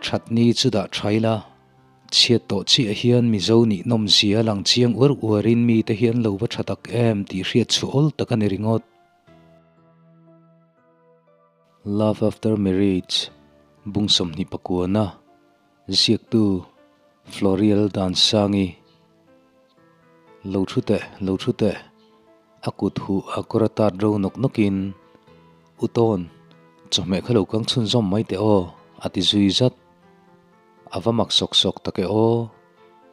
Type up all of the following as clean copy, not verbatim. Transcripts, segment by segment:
Thatni chu dah tha ila, chhiat tawh chiah hian Mizo nih nawmzia lang chiang uar uarin mite hi an lo va tha tak em tih hriat chhuah awl tak a ni ringawt. Love After Marriage, Bung 29-a ziaktu Florial Dansangi Lo thu teh, lo thu teh, a kut huh a kawr a tat ro nawk nawkin, U Tawn, chawhmeh kha lo kang chhunzawm mai teh aw, a ti zui zat. A va mak sawk sawk tak e aw,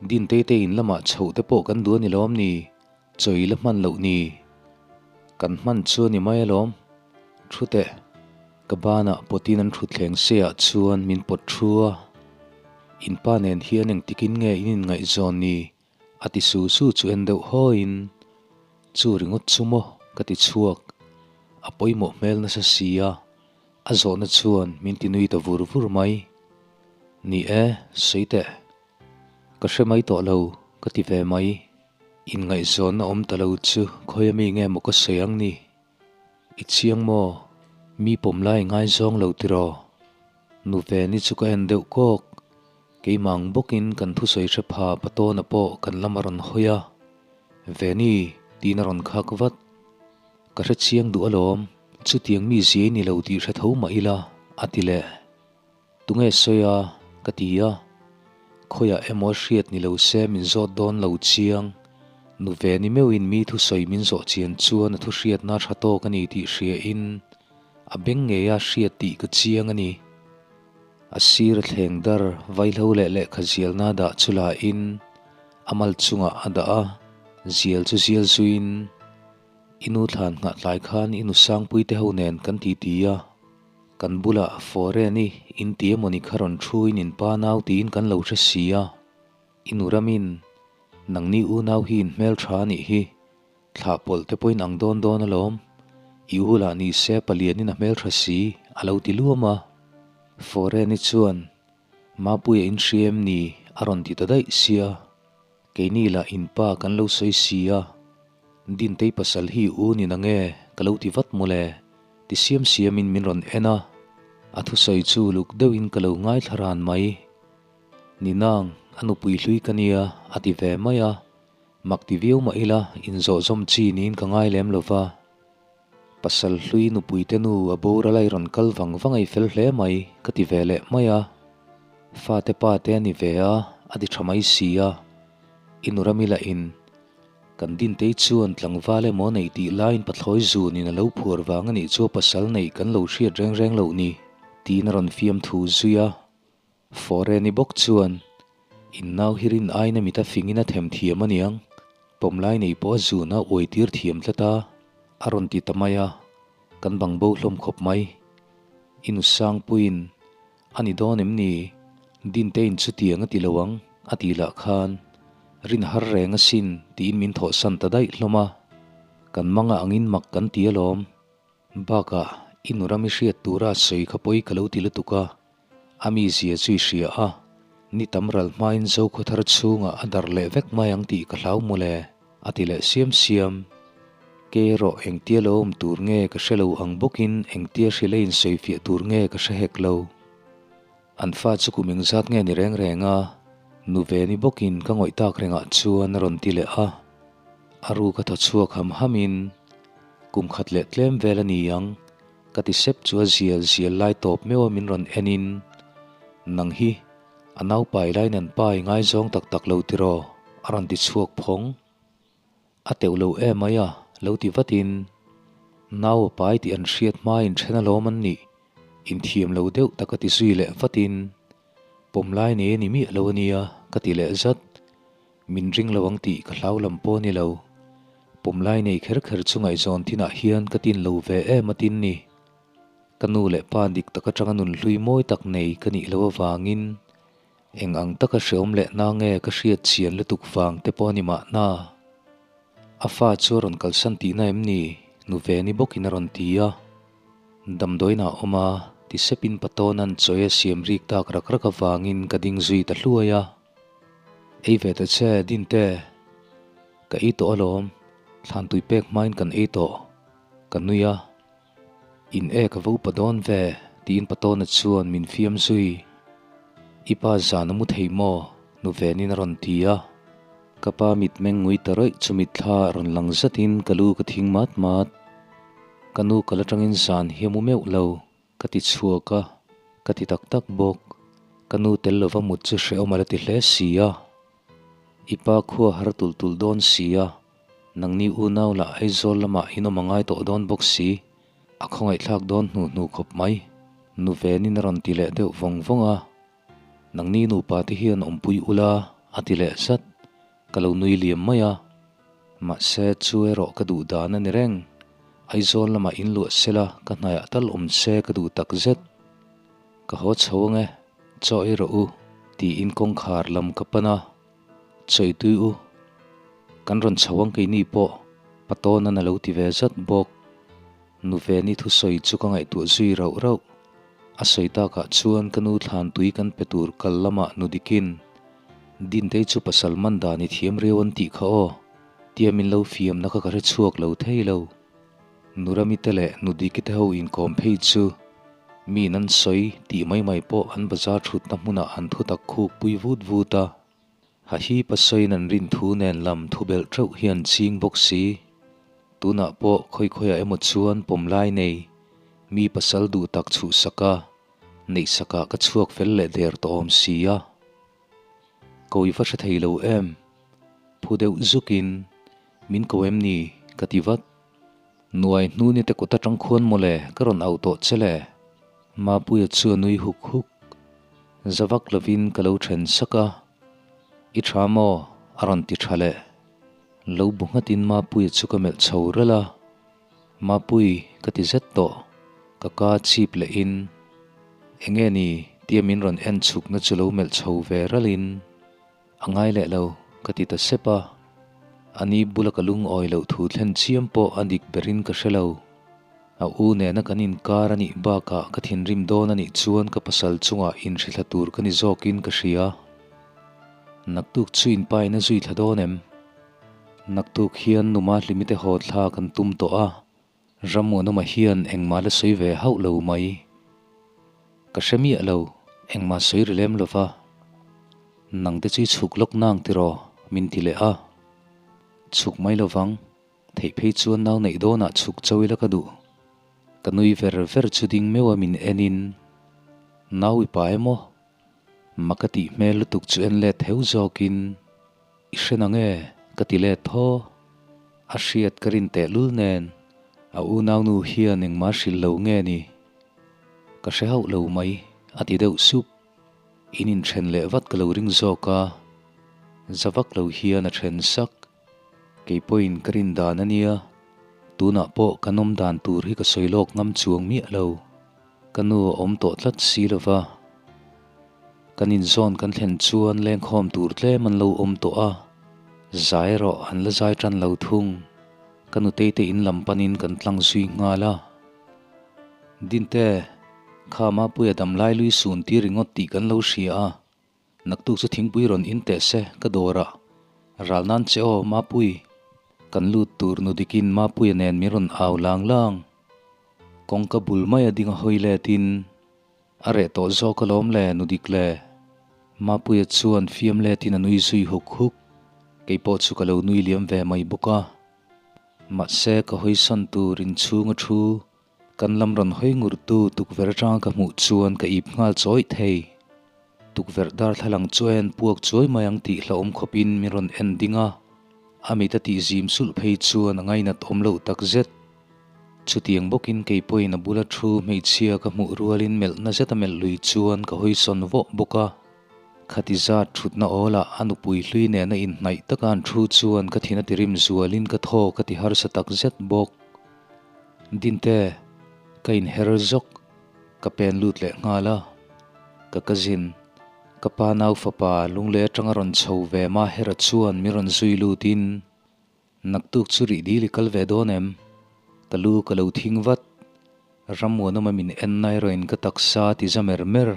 Dintei te in lamah chhoh te pawh kan duh a ni lawm ni? Chawi la hman loh ni. Kan hman chu a ni mai alawm. Thu teh. Ka banah pawtin an thutthleng se ah chuan min pawt thu a. In pa nen hian engtikin nge in inngaihzawn ni? a ti su su chu en deuh hawiin, Chu ringawt chu maw? ka ti chhuak. A pawimawh hmel nasa si a, a zawhna chuan min ti nui ta vur vur mai. Ni e, sawi teh. Ka hre mai tawh lo, ka ti ve mai. Inngaihzawnna awm ta lo chu khawi ami nge maw ka sawi ang ni? I chiang maw? Mi pawm lai ngaizawng lo tiraw? Nu ve ni chu ka en deuh kawk. Keimah ang bawkin kan thusawi hre pha Patawna pawh kan lam a rawn hawi a. Veni, tiin a rawn khak vat. Ka hre chiang duh alawm, chutiang mi ziai ni lo tih hre tho mah ila, a ti leh. Tunge sawi a? ka ti a. Khawiah emaw hriat ni lo se min zawt dawn lo chiang. Nu ve ni meuhin mi thusawi min zawh chian chuan a thuhriatna tha tawk a ni tih hriain a beng ngeia hriat tih ka chiang a ni. A sir a thleng dar vaihlo leh lehkha zialna dah chu lain a mal chungah a dah a, zial chu zial zuiin i nu thlan nghah tlai khan i nu Sangpuite ho nen kan titi a. Kan bulah foreign i in ti emawni kha rawn thu in in pa nau tiin kan lo hre si a, i nu ramin nangni unau hi in hmel tha anih hi, thlah pawlh te pawhin ang dawn dawn alawm, i u lah ni se palianin a hmel tha si a lo ti luam a. Foreign i chuan Mapuia in hria em ni a rawn ti ta daih sia, keini lah in pa kan lo sawi si a. Dintei pasal hi u ni na nge ka lo ti vat mawle ti siam siamin min rawn en a, a thusawi chu luk deuhin ka lo ngaithla ran mai. Ni nang, a nupui hlui ka nia a ti ve mai a, mak ti viau mah ila inzawh zawm chi niin ka ngai lem lo va. Pasal hlui nupui te nu a boral a i rawn kal vang vang a i fel hle mai ka ti ve leh mai a, fate pa te a ni ve a, a ti tha mai si a, i nu rami lah in Kan Dintei chuan tlangval emaw neih tih laiin pathlawi zunin a lo phuar vang a nih chu a pasal neih kan lo hriat reng reng loh ni, tiin a rawn fiam thu zui a. Foreni bawk chuan, In nau hi rin aiin a mit a fingin a them thiam a niang, pawmlai nei pawh a zun a uai tir thiam tlat a, a rawn ti ta mai a, kan bang bo hlawm khawp mai. I nu Sangpuiin, A ni dawn em ni? Dinteiin chutiang a ti lo ang, a tih lah khan rin har reng asin tiin min thawhsan ta daih hlawm a. Kan manga angin mak kan ti alawm. Bakah i nu ram i hriat tura sawi kha pawi ka lo ti lutuk a, a mizia chu i hria a, ni tam ral hmain Zokhawthar chhungah a darh leh vek mai ang tih ka hlau mawle. A ti leh siam siam. Ke erawh engtia lo awm tur nge ka hre lo ang bawkin engtia hrilh a insawifiah tur nge ka hre hek lo. An fa chu kum engzat nge ni reng reng a, nu ve ni bawkin ka ngawih tak rengah chuan a rawn ti leh a. A ru ka thaw chhuak ham hamin, Kum khat leh tlem vel a ni ang, ka ti sep chu a zial zial lai tawp meuh a min rawn enin, Nang hi A naupai lai nan pa i ngaizawng tak tak lo tiraw? a rawn ti chhuak phawng. A teuh lo em mai a, lo ti vatin, Nau a pai tih an hriat hmain then alawm an nih, inthiam lo deuh tak a ti zui leh vatin, Pawm lai nei a ni miah lo a nia, ka ti leh zat. Min ring lo ang tih ka hlau lam pawh a ni lo. Pawm lai nei kher kher chu ngaihzawn thinah hian ka tin lo ve em a tin ni. Ka nu leh pa dik tak atanga nun hlui mawi tak nei ka nih loh avangin eng ang taka hreawm leh na nge ka hriat chian lutuk vang te pawh a ni mahna. A fa chu a rawn kalsan tihna em ni? Nu Veni bawkin a rawn ti a. Damdawiin ah awm a, ti sepin Patawna'n chawi a siam rik tak rak rak avangin ka ding zui ta hluai a. Ei ve ta che, Dinte. Ka ei tawh alawm, thlan tui pek hmain kan ei tawh. Ka nui a. In e ka va upa dawn ve, tiin Patawna chuan min fiam zui. I pa zan a mu thei maw? Nu Venin a rawn ti a. Ka pa mitmeng ngui ta rawih chu mitthla a rawn lang zatin ka lu ka thing mat mat. Ka nu kal atangin zan hi a mu meuh lo, ka ti chhuak a, ka ti tak tak bawk. Ka nu tel lova mut chu hrehawm a la ti hle si a. I pa khua har tulh tulh dawn si a, nangni unau lah Aizawl lamah inawm a ngai tawh dawn bawk si. A khawngaihthlak dawn hnu hnu khawp mai. Nu Venin a rawn ti leh deuh vawng vawng a. Nangni nupa te hian awmpui ula a ti leh zat. Ka lo nui liam mai a. Mahse chu erawh ka duh dan a ni reng. Aizawl lamah in luah sela ka hnaiah tal awm se ka duh tak zet. Ka haw chho ang e, chaw ei rawh u tiin kawngkhar lam ka pan a. Chawi tui u. Kan rawn chho ang keini pawh Patawna'n a lo ti ve zat bawk. Nu Veni thusawi chu ka ngaihtuah zui rauh rauh. A sawi takah chuan ka nu thlan tui kan pe tur kal lamah nu dikin, Dintei chu pasal man dan i thiam riau an tih kha aw, tia min lo fiamna kha ka hre chhuak lo thei lo. Nu Rami te leh nu Diki te ho inkawm phei chu miin an sawi tih mai mai pawh an bazar thutna hmunah an thutak khuk pui vut vut a. Hahi pasawiin an rin thu nen lam thu belh teuh hi an ching bawk si. Tunah pawh khawi khawiah emaw chuan pawm lai nei, mi pasal duh tak chhuhsak a, neihsakah ka chhuak fel leh der tawh awm si a. Ko i va hre thei lo em? Phu deuh zukin, Min ko em ni? ka ti vat. Nuai hnuni te kut atang khuan mawle ka rawn auh tawh che le. Mapuia chu a nui huk huk. Za vak lovin ka lo then sak a. I tha maw? a rawn ti tha leh. Lo bu nghatin Mapuia chu ka melh chho ralh a. Mapui ka ti zet tawh. Ka ka chip lehin Enge ni? tia min rawn en chhukna chu lo melh chho ve ralhin. A ngai leh lo, ka ti ta sep a. A ni bula ka lungawi loh thu thlen chiam pawh a dik berin ka hre lo. A u nena kan inkar a nih bakah ka thinrim dawn a nih chuan ka pasal chungah inhrithla tur ka ni zawkin ka hria. Naktuk chu inpain a zui thla dawn em? Naktuk hian numa hlimite haw thla kan tum tawh a. Rammuanawma hian engmah la sawi ve hauh lo mai. Ka hre miah lo, engmah sawi ri lem lo va. Nangte chu i chhuk lawk nang tiraw? min ti leh a. Chhuk mai lo vang, theih phei chuan nau neih dawnah chhuk cho ila ka duh. Ka nui ver ver chu ding meuh a min en in, Nau i pa emaw? Maka tih hmel lutuk chu en let heu zawkin, I hre nang e, ka ti let thaw. A hriat ka rin tehlul nen, a unaunu hian engmah hrilh lo nge ni? Ka hre hauh lo mai, a ti deuh sup. In inthen leh vat ka lo ring zawk a, za vak lo hian a then sak. Kei pawhin ka rin dan a nia, tunah pawh kan awm dan tur hi ka sawi lawk ngam chuang miah lo. Ka nu a awm tawh tlat si lo va. Kan inzawn kan thlen chuan lengkhawm tur tlem an lo awm tawh a, zai erawh an la zai tan lo thung. Ka nutei te in lam panin kan tlang zui nghal a. Dinte, kha Mapuia damlai lui sun tir ringawt tih kan lo hria a. Naktuk chu thingpui rawn in teh se ka dawr a, ral nan che aw Mapui. Kan lut tur nu dikin Mapuia nen min rawn au lang lang. Kawngka bul mai a ding a hawi let in a reh tawh zawk alawm le nu dik le. Mapuia chuan fiam let in a nui zui huk huk. Kei pawh chu ka lo nui liam ve mai bawk a. Mahse ka hawi sawn tur inchhung a thu Kan lam rawn hawi ngurtu tukverh atanga ka hmuh chuan ka ip nghal chawih thei. Tukverh darthlalang chu a en puak chuai mai ang tih hlauhawm khawpin min rawn en ding a, a mit a tih zim sulh phei chuan a ngainat awm loh tak zet. Chutiang bawkin kei pawhin a bula thu hmeichhia ka hmuh rualin melhna zeta melh lui chuan ka hawi sawn vawh bawk a. Khati zat thutna awlah a nupui hlui nena inhnaih taka an thu chuan ka thin a tirim zualin ka thaw ka ti harsa tak zet bawk. Dinte, ka inher zawk, ka pen lut leh nghal a. Ka cousin, ka pa nau fapa lunglei atanga rawn chho ve Mahera chuan min rawn zui lutin, Naktuk chu rih dil i kal ve dawn em? Ka lu ka lo thing vat. Rammuanawma min en na erawhin ka taksa a ti za mer mer.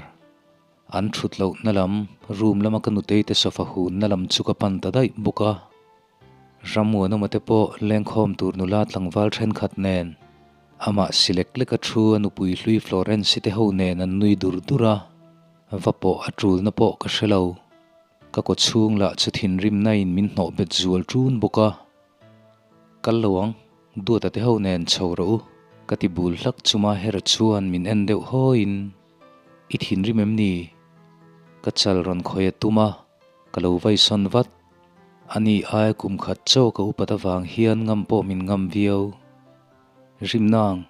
An thut lohna lam, room lama ka nutei te sofa hunna lam chu ka pan ta daih bawk a. Rammuanawma te pawh lengkhawm tur nula tlangval thenkhat nen amah si lek lek a thu a nupui hlui Florence-i te ho nen an nui dur dur a. Va pawh a tulna pawh ka hre lo. Ka kawchhung lah chu thinrimna in min hnawh bet zual ṭun bawk a. Kal lo ang, Duata te ho nen chho rawh u, ka ti bul hlak chuma Hera chuan min en deuh hawiin, I thinrim em ni? Ka chal rawn khawih a tum a, ka lo vaisawn vat. Ani aia kum khat chaw ka upat avang hian ngam pawh min ngam viau. Rimnang,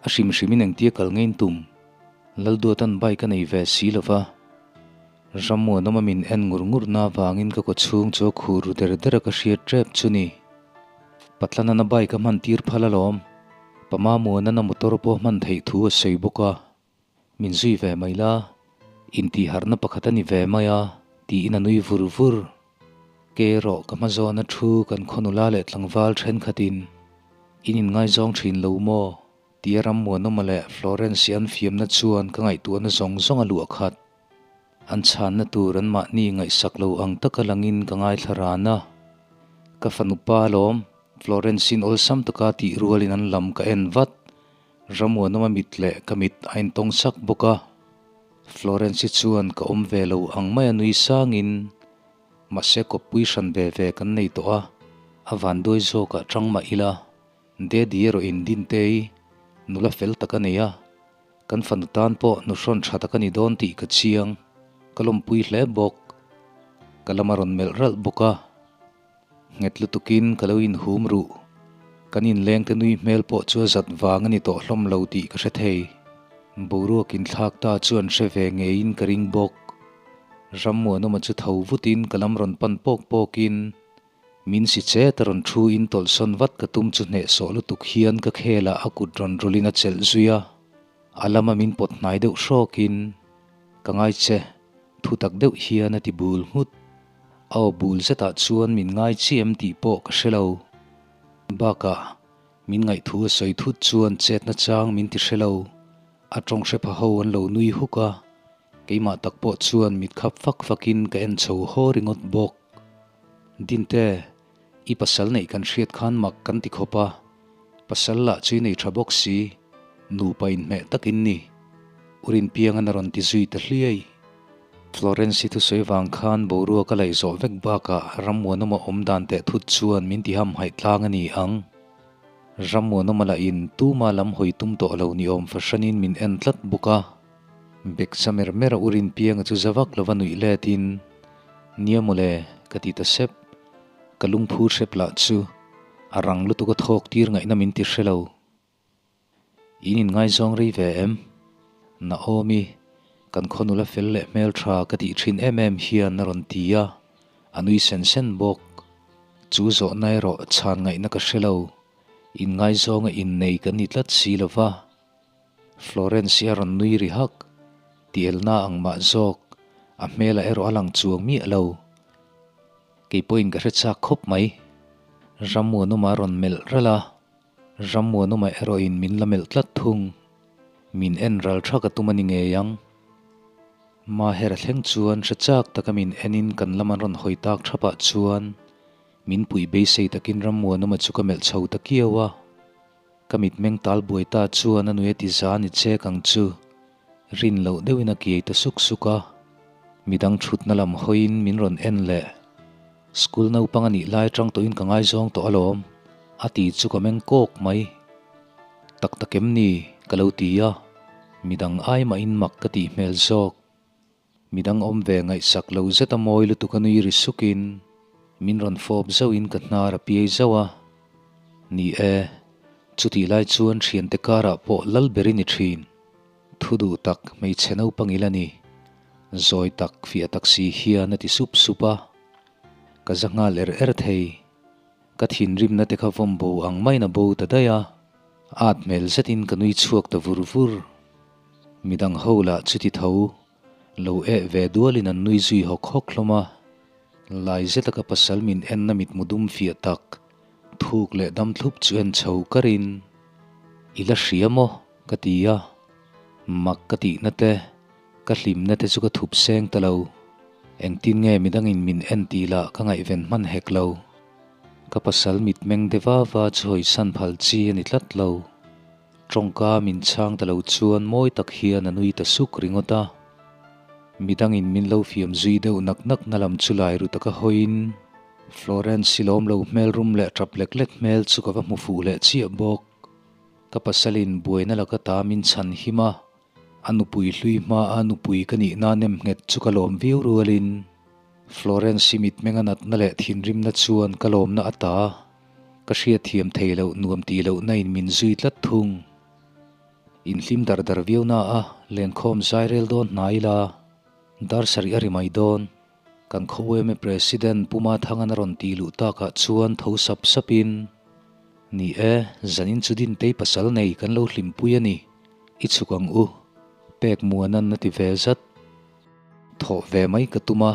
a hrim hrimin engtia kal ngein tum? Lalduatan bike a nei ve si lo va. Rammuanawma min en ngur ngur na avangin ka kawchhung chu a khur ru der der a ka hriat tep chu ni. Patlanan a bike a hman tir phal alawm. Pamamuanan a motor pawh hman theih thu a sawi bawk a. Min zui ve mai la, intihharhna pakhat a ni ve mai a, tiin a nui vur vur. Ke erawh ka hma zawna thu kan khaw nula leh tlangval thenkhatin in inngaizawng thin lo maw? Tia Rammuanawma leh Florence i an fiamna chuan ka ngaihtuahna zawng zawng a luah khat. An chhanna tur an mahni ngaihsak lo ang taka langin ka ngaithla ran a. Ka fanu pa alawm, Florence-in awlsam taka tih rualin an lam ka en vat. Rammuanawma mit leh ka mit a intawng sak bawk a. Florence-i chuan ka awm ve lo ang mai a nui sangin, mahse kawppui hran ve ve kan nei tawh a, a vanduai zawkah tang mah ila, Daddy erawh in Dintei nula fel tak a nei a, kan fanu tan pawh nuhrawn tha tak a ni dawn tih ka chiang, ka lawmpui hle bawk. Ka lam a rawn melh ralh bawk a. Nghet lutukin ka lo inhum ruh. Kan inlengte nui hmel pawh chu a zat vang a ni tawh hlawm lo tih ka hre thei. Boruak inthlak ta chu an hre ve ngeiin ka ring bawk. Rammuanawma chu tho vutin ka lam rawn pan pawk pawkin min si chet a rawn thu in tawlhsawn vat ka tum chu hnehsawh lutuk hian ka khelah a kut rawn rawlhin a chelh zui a. A lama min pawt hnai deuh hrawkin ka ngai che, thu tak deuh hian a ti bul nghut. A aw bul zetah chuan min ngai chi em tih pawh ka hre lo. Bakah, min ngaihthu a sawi thut chuan chetna chang min ti hre lo. A tawng hre pha ho an lo nui huk a, keimah tak pawh chuan mit khap fak fakin ka en chho haw ringawt bawk. Dinte, i pasal neih kan hriat khan mak kan ti khawp a, pasal lah chu i nei tha bawk si, nupa inhmeh takin ni. Urinpiangan a rawn ti zui ta hliai. Florence-i thusawi vang khan boruak a laih zawh vek bakah Rammuanawma awm dan teh thut chuan min ti hamhaih tlang a ni ang. Rammuanawma lahin tuma lam hawi tum tawh lo ni awm fahranin min en tlat bawk a. Bek za mer mer a urin pianga chu za vak lova nuih letin, Nia mawle, ka ti ta sep. Ka lungphu hrep lah chu a rang lutuk a thawk tir ngaihna min ti hre lo. In inngaizawng rei ve em? Naomi, kan khaw nula fel leh hmeltha ka tih thin em em hian a rawn ti a, a nui sen sen bawk. Chu zawhna erawh chhan ngaihna ka hre lo, inngaizawng a innei kan ni tlat si lo va. Florence hi a rawn nui ri hak, tielna ang mah zawk, a hmelah erawh a lang chuang miah lo. Kei pawhin ka hre chak khawp mai. Rammuanawma a rawn melh ralh a. Rammuanawma erawhin min la melh tlat thung. Min en ral tha ka tum a ni ngei ang. Mahera thleng chuan hre chak taka min enin kan lam an rawn hawi tak thapah chuan min puih beisei takin Rammuanawma chu ka melh chho ta kiau a. Ka mitmeng tal buai ta chuan a nui a ti za ni chek ang chu. Rin loh deuhin a kiai ta suk suk a. Midang thutna lam hawiin min rawn en leh. School naupang a nih lai atang tawhin ka ngaizawng tawh alawm, a ti chu ka meng kawk mai. Tak tak em ni? ka lo ti a, midang ai mahin mak ka tih hmel zawk. Midang awm ve ngaihsak lo zet a mawi lutuk a nui ri sukin min rawn fawp zauhin ka hnar a piai zauh a. Ni e, chutih lai chuan thiante karah pawh lal ber i ni thin. Thu duh tak hmeichhe naupang ila ni. Zawi tak fiah tak si hian a ti sup sup a. Ka za nghal er er thei. Ka thinrimna te kha vawm bo ang maiin a bo ta daih a. At hmel zetin ka nui chhuak ta vur vur. Midang ho lah chuti tho lo eh ve dualin an nui zui hawk hawk hlawm a. Lai zeta ka pasal min enna mitmu dum fiah tak thuk leh dam thlup chu en chho karin, I la hria maw? Ka ti a, mak ka tihna te, ka hlimna te chu ka thup seng ta lo. Engtin nge midangin min en tih lah ka ngaihven hman hek lo. Ka pasal mitmeng de va va chu hawisan phal chi a ni tlat lo. Tawngka min chhang ta lo chuan mawi tak hian a nui ta suk ringawt a. Midangin min lo fiam zui deuh nak nak na lam chu lai ru taka hawiin Florence i lawm lo hmel rum leh tap lek lek hmel chu ka va hmu fuh leh chiah bawk. Ka pasalin buaina laka ta min chhan him a, a nupui hlui hmaa nupui ka nihna nem nghet chu ka lawm viau rualin Florence i mitmeng a natna leh thinrimna chuan ka lawmna a ta. Ka hriatthiam thei loh nuam tih lohna in min zui tlat thung. Inhlim dar dar viau na a, lenkhawm zai rel dawn hnai ila, dar sarih a ri mai dawn. Kan khaw-eme President Pu Mathangan a rawn tih luh takah chuan tho sap sapin, Ni e, zanin chu Dintei pasal nei kan lo hlimpui a ni, i chhuk ang u, pek muanan a ti ve zat. Thawh ve mai ka tum a,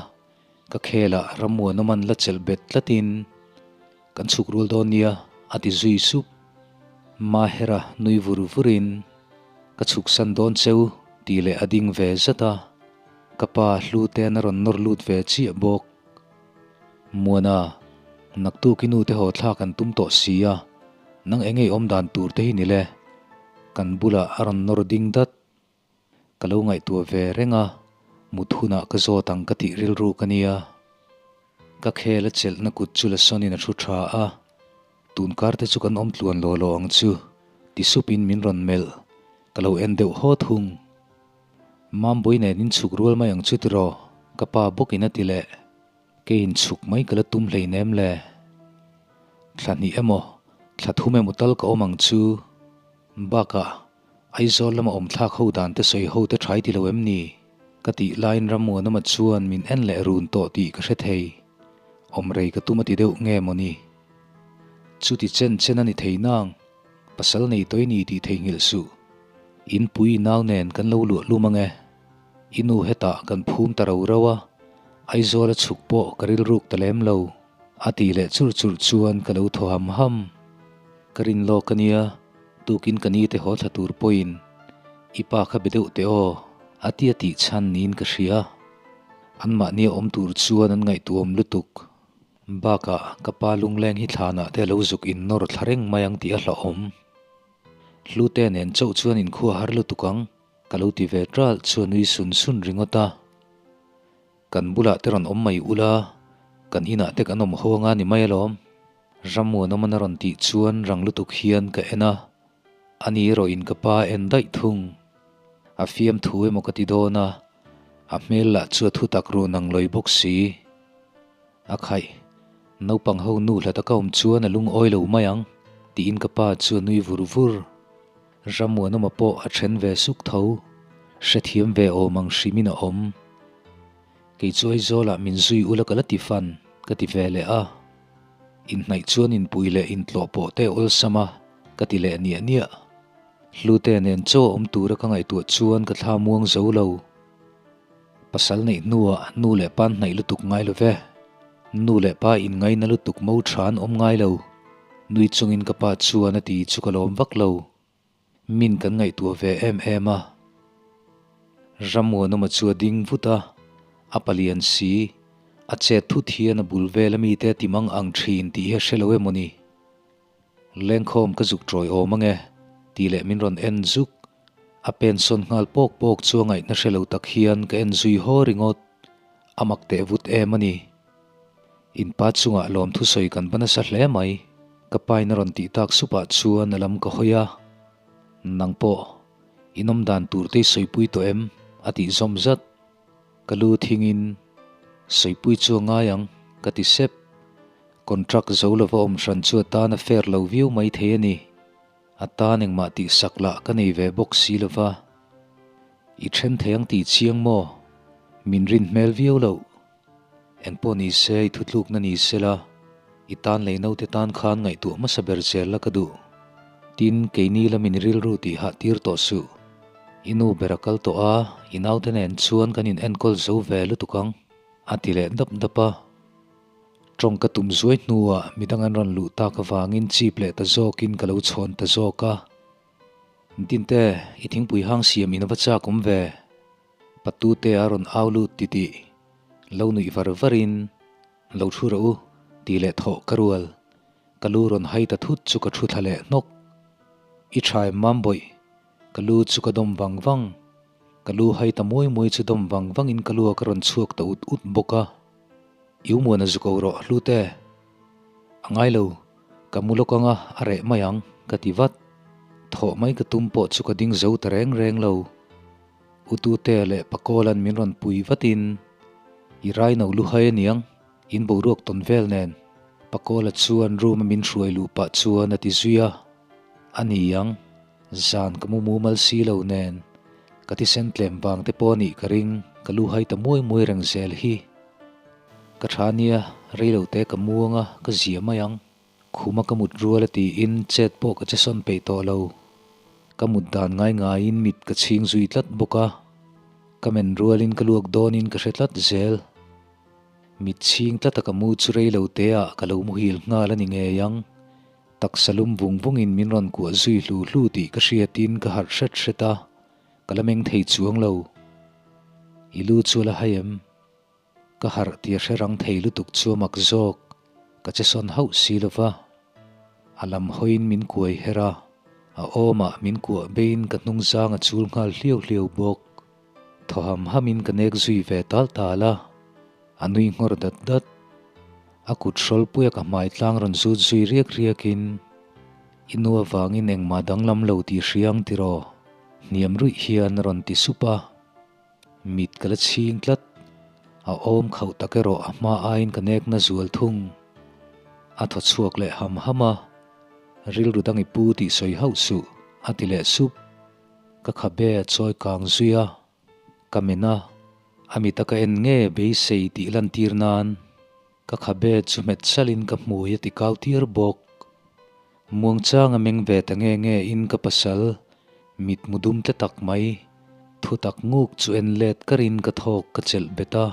ka khelah Rammuanawman la chelh bet tlatin, Kan chhuk rual dawn nia, a ti zui sup. Mahera nui vur vurin, Ka chhuk san dawn cheu, tih leh a ding ve zat a. Ka pa hlu ten a rawn nawr lut ve chiah bawk. Muana, naktuk i nute haw thlak an tum tawh si a, nang eng ei awm dan tur te hi ni le? Kan bulah a rawn nawr ding dat. Ka lo ngaihtuah ve reng a, mut hunah ka zawt ang ka tih rilru ka nia. Ka khel a chelhna kut chu la sawnin a thu tha a, tun kar te chu kan awm tluan law law ang chu, ti supin min rawn melh, ka lo en deuh haw thung. Mambui nen in chhuk rual mai ang chu tiraw? Ka pa bawkin a ti leh. Keiin chhuk mai ka la tum hleinem le. Thla hnih emaw, thla thum emaw tal ka awm ang chu. Bakah, Aizawl lama awm thlak ho dan te sawi ho te thai ti lo em ni? Ka tih laiin Rammuanawma chuan min en leh run tawh tih ka hre thei. Awm rei ka tum a ti deuh nge maw ni? Chuti chen chen a ni thei nang, pasal nei tawi ni tih theihnghilh suh. In pui nau nen kan lo luah lum ang e. I nu hetah kan phum ta ro ro a, Aizawl a chhuk pawh ka rilruk ta lem lo. A tih leh churh churh chuan ka lo thaw ham ham. Ka rin lawk a nia, tukin ka ni te haw thla tur pawhin i pa kha be deuh teh aw, a ti a tih chhan niin ka hria. Anmahnia awm tur chuan an ngaihtuam lutuk. Bakah ka pa lungleng hi thlanah te a lo zuk innawr thla reng mai ang tih a hlauhawm. Hlute nen chauh chuan inkhua har lutuk ang, ka lo ti ve ṭalh chu a nui sun sun ringawt a. Kan bulah te rawn awm mai ula, kan inah te kan awm ho anga ni mai alawm. Rammuanawman a rawn tih chuan rang lutuk hian ka en a, ani erawhin ka pa en daih thung. A fiamthu emaw ka ti dawn a, a hmel lah chu a thu tak run ang lawi bawk si. A khaih, naupang ho nu hla taka awm chuan a lungawi lo mai ang, tiin ka pa chu a nui vur vur. Rammuanawma pawh a then ve suk tho, hrethiam ve awm ang hrimin a awm. Kei chu Aizawlah min zui ula ka la ti fan, ka ti ve leh a. Inhnaih chuan inpui leh intlawh pawh te awlsam a, ka ti leh niah niah. Hlute nen chaw awm tura ka ngaihtuah chuan ka thla muang zo lo. Pasal neih hnuah nu leh pa an hnaih lutuk ngai lo ve. Nu leh pa inngaina lutuk mo tha an awm ngai lo. Nui chungin ka pa chuan a ti chu ka lawm vak lo. Min kan ngaihtuah ve em em a. Rammuanawma chu a ding vut a, a palian si. A chet thut hian a bul vel a mite a ti mang ang thin tih hi a hre lo emaw ni? Lengkhawm ka zuk tawi awm ange tih leh min rawn en zuk. A pensawn nghal pawk pawk chu a ngaihna hre lo tak hian ka en zui haw ringawt. A mak teh vut em a ni. In pa chungah lawmthu sawi kan va nasa hle mai. Ka pain a rawn tih tak supah chuan a lam ka hawi a. Nang pawh, in awm dan tur te i sawipui tawh em? a tih zawm zat. Ka lu thingin, Sawipui chu a ngai ang, ka ti sep. Contract zo lova awm hran chu a tan a fair lo viau mai thei a ni. A tan engmah tihsak lah ka nei ve bawk si lova. I then thei ang tih chiang maw? Min rin hmel viau loh. Engpawh ni se, i thutlukna ni se la, i tan lei naute tan khan ngaihtuah hmasa ber zel la ka duh. Tin, keini lamin i rilru tih hah tir tawh suh. I nu ber a kal tawh a, i naute nen chuan kan in enkawl zo ve lutuk ang, a ti leh dap dap a. Tawng ka tum zuai hnuah midang an rawn luh tak avangin chip leh ta zawkin ka lo chhawn ta zawk a. Dinte, i thingpui hang siam in a va chak awm ve. Patute a rawn au lut titih. Lo nuih var varin, Lo thu rawh u, tih leh thawh ka rual. Ka lu rawn hai ta thut chu ka thu thla leh hnawk. I tha em Mambawih? Ka lu chu ka dawm vang vang. Ka lu hai ta muai muai chu dawm vang vangin ka lu a ka rawn chhuak ta ut ut bawk a. I umuan a zu ko rawh Hlute. A ngai lo, ka mu lawk anga a reh mai ang, ka ti vat. Thawh mai ka tum pawh chu ka ding zo ta reng reng lo. Utute leh Pakawla'n min rawn pui vatin, I raino lu hai aniang, in boruak tawn vel nen. Pakawla chuan room a min hruai luh pah chuan a ti zui a. A ni ang, zan ka mu mumal si lo nen, ka thisen tlem vang te pawh anih ka ring, ka lu hai ta muai muai reng zel hi. Ka tha nia, reilote ka mu anga ka zia mai ang. Khuma ka mut rual a tiin chet pawh ka che sawn peih tawh lo. Ka mut dan ngai ngaiin mit ka chhing zui tlat bawk a, ka men rualin ka luak dawnin ka hre tlat zel. Mit chhing tlata ka mu chu rei lo teah ka lo muhil nghal a ni ngei ang. Taksa lum vung vungin min rawn kuah zui hlu hlu tih ka hriatin ka harh hret hret a, ka la meng thei chuang lo. I lu chu a la hai em? Ka harh tih a hre rang thei lutuk chu a mak zawk, ka che sawn hauh si lo va. A lam hawiin min kuai her a, a awmah min kuah beiin ka hnung zang a chul nghal hliau hliau bawk. Thaw ham hamin ka nek zui ve tal tal a, a nui nghawr dat dat. A kut hrawlpuia ka hmai tlang rawn zut zui riak riakin, I nu avangin engmah danglam lo tih hriang tiraw? Hniam ruih hian a rawn ti sup a. Mit ka la chhing tlat. A awm khauh tak erawh a hma aiin ka nek na zual thung. A thaw chhuak leh ham ham a, Rilru dang i pu tih sawi hauh suh, a ti leh sup. Ka khabe a chawi kang zui a, ka men a, a mita ka en nge beisei tih lantir nan ka khabe chu hmet salin ka hmui a ti kau tir bawk. Muangchang a meng ve ta nge nge in ka pasal mit mu dum tle tak mai, thu tak nguk chu en let karin ka thawk ka chelh bet a.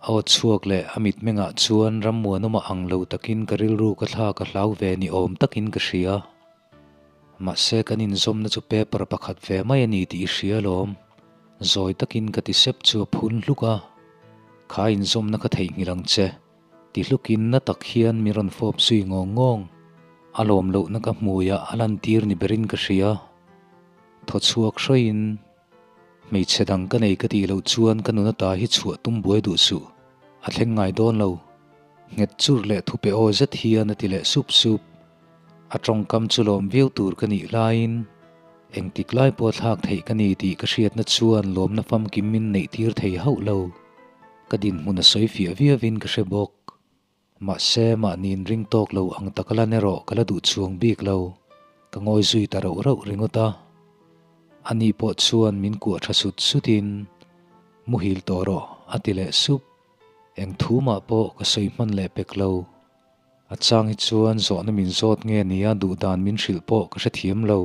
A aw chhuak leh a mitmengah chuan rammuanawma ang lo takin ka rilru ka thlak a hlau ve ni awm takin ka hria. Mahse kan inzawmna chu paper pakhat ve mai a ni tih i hria alawm. Zawi takin ka ti sep chu a phun hluk a. Kha inzawmna ka theihnghilh ang che. Ti hlukin na tak hian min rawn fawp zui ngawng ngawng. A lawm lohna ka hmuiah a lantir ni berin ka hria. Thaw chhuak hrawiin, Hmeichhe dang ka nei ka tih loh chuan ka nuna ta hi chhuah tum buai duh suh. A thleng ngai dawn lo. Nghet churh leh thupe aw zet hian a ti leh sup sup. A tawngkam chu lawm viau tur ka nih laiin, engtik lai pawh thlak theih ka ni tih ka hriatna chuan lawmna famkim min neih tir thei hauh lo. Ka dinhmun a sawi fiah viauin ka hre bawk. Mahse, mahniin ring tawk lo ang taka lan erawh ka la duh chuang bik lo. Ka ngawi zui ta rauh rauh ringawt a. Ani pawh chuan min kuah tha sut sutin, Muhil tawh rawh, a ti leh sup. Eng thu mah pawh ka sawi hman leh pek lo. A chang hi chuan zawhna min zawt nge nia duh dan min hrilh pawh ka hrethiam lo.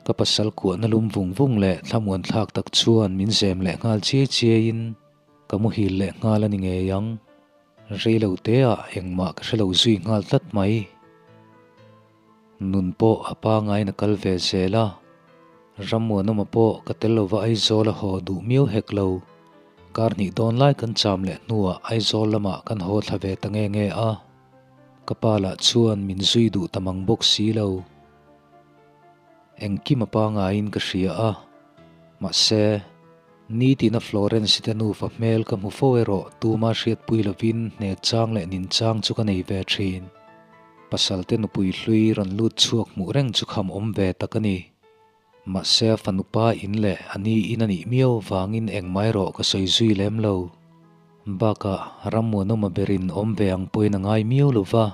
Ka pasal kuahna lum vung vung leh thlamuan thlak tak chuan min zem leh nghal chiai chiaiin ka muhil leh nghal a ni ngei ang. Reilo teah engmah ka hrelo zui nghal tlat mai. Nun pawh a pangaiin a kal ve zel a, Rammuanawma pawh ka tel lova Aizawl a haw duh miau hek lo. Kar hnih dawn lai kan cham leh hnuah Aizawl lamah kan haw thla ve ta nge nge a, ka pa lah chuan min zui duh ta mang bawk si lo. Engkim a pangaiin ka hria a, mahse, nitina Florence-i te nufa hmel ka hmu fo erawh tuma hriatpui lovin hne chang leh nin chang chu ka nei ve thin. Pasalte nupui hlui rawn lut chhuak hmuh reng chu kham awm ve tak a ni. Mahse a fanupa in leh a ni in a nih miau vangin engmah erawh ka sawi zui lem lo. Bakah Rammuanawma berin awm ve ang pawhin a ngai miau lo va.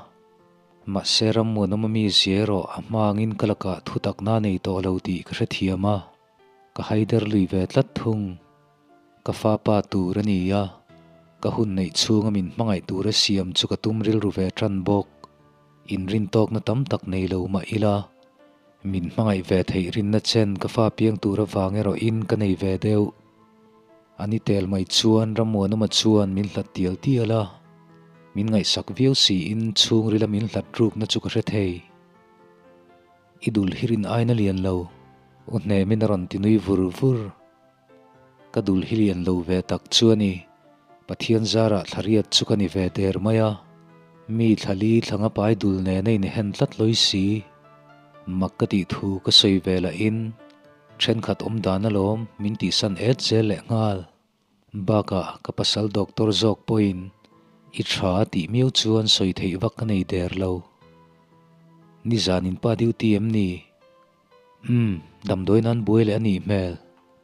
Mahse Rammuanawma mi zia erawh a hma angin ka lakah thutakna a nei tawh lo tih ka hrethiam a, ka haider lui ve tlat thung. Ka fapa tur a ni a, ka hun neih chhunga min hmangaih tura siam chu ka tum rilru ve tan bawk. Inrintawkna tam tak nei lo mah ila, min hmangaih ve theih rinna chen ka fa piang tur avang erawhin ka nei ve deuh. A ni tel mai chuan Rammuanawma chuan min hlat tial tial a, min ngaihsak viau siin chhungrila min hlat rukna chu ka hre thei. I dul hi rin aina lian lo, u hnemin a rawn ti nui vur vur. Ka dul hi lian lo ve tak chu a ni. Pathian zarah thlariat chu ka ni ve der mai a. Mi thlali thlanga pai dul nena inhen tlat lawi si. Mak ka tih thu ka sawi ve lahin Thenkhat awm dan alawm min tihsan et zel leh nghal. Bakah ka pasal doctor zawk pawhin i tha tih miau chuan sawi theih vak ka nei der lo. Nizan in pa duty em ni? Umm, damdawi nan buai leh a nih hmel,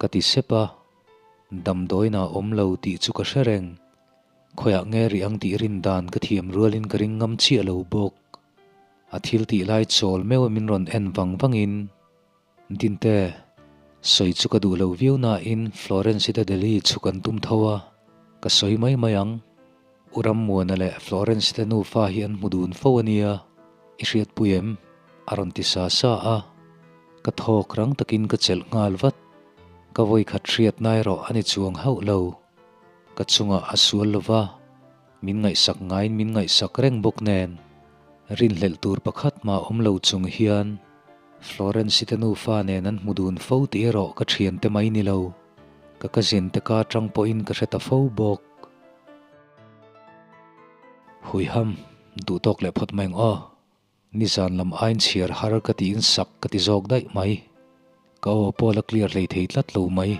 ka ti sep a. Damdawiin ah awm lo tih chu ka hre reng. Khawiah nge rih ang tih rin dan ka thiam rualin ka ring ngam chiah lo bawk. A thil tih lai chawl meuh a min rawn en vang vangin, Dinte, sawi chu ka duh lo viau nain Florence-i te Delhi chhuk an tum tho a, ka sawi mai mai ang. U Rammuana leh Florence-i te nufa hi an hmu dun fo a nia, i hriatpui em? a rawn ti sa sa a. Ka thawk rang takin ka chelh nghal vat. Ka vawikhat hriatna erawh a ni chuang hauh lo. Ka chungah a sual lo va, min ngaihsak ngaiin min ngaihsak reng bawk nen, rinhlelh tur pakhat mah awm lo chung hian Florence-i te nufa nen an hmu dun fo tih erawh ka thiante mai ni lo, ka cousin te ka atang pawhin ka hre ta fo bawk. Huiham, duhtawk leh phawt mai ang aw. Nizan lam ain chhiar har ka tiin sak ka ti zawk daih mai. Ka aw pawh la clear hlei thei tlat lo mai.